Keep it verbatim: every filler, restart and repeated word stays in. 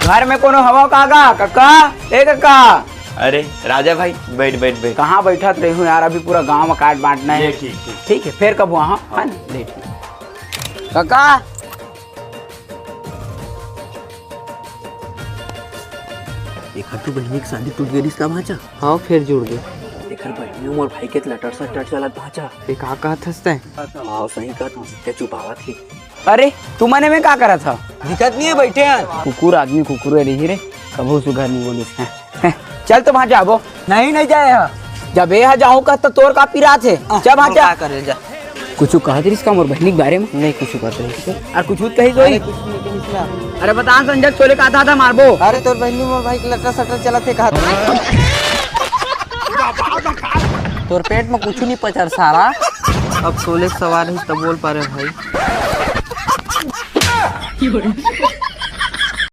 घर में कोनो हवा का गा, कक्का? ए कक्का। अरे राजा भाई, बैठ बैठ बैठ। कहाँ बैठत रही हूँ यार, अभी पूरा गांव में काट बांटना है। ले, ठीक, ठीक। ठीक है, फिर कब वहाँ, है ना? ले, ठीक। कक्का। एक हट्टू बहिनी के शादी टूट गई, इसका भांचा। हाँ, फिर जुड़ गए। एकर बहिनी मोर भाई के लटर सटर चलत भांचा। ये का कहत हस तैं? हाँ, सही कहत हूँ, क्या चुपावत ही। अरे, तू मने में का करत ह? दिखत नहीं है, बैठे हैं। कुकुर आदमी कुकुरे रही रे, कभू सुघर नहीं बोलिस। हैं, हैं, चल तो वहाँ जाबो। नहीं, नहीं जाए ह। जब ए ह जाऊँ कह तो तोर का पिरात है। आ, चल वहाँ तो जा। का करे जा? कुछ कहत रहिस का मोर बहिनी के बारे में? नहीं, कुछ कहत रहिस। और कुछ कही अरे, सोई? कुछ नहीं कहिस ना। अरे बता संजय, तोले का था, था मारबो। अरे तोर बहिनी मोर भाई के लटर सटर चलत है कहा। तोर पेट में कुछ नहीं पचर सारा। अब सोले सवार है तब बोल पा रहे भाई।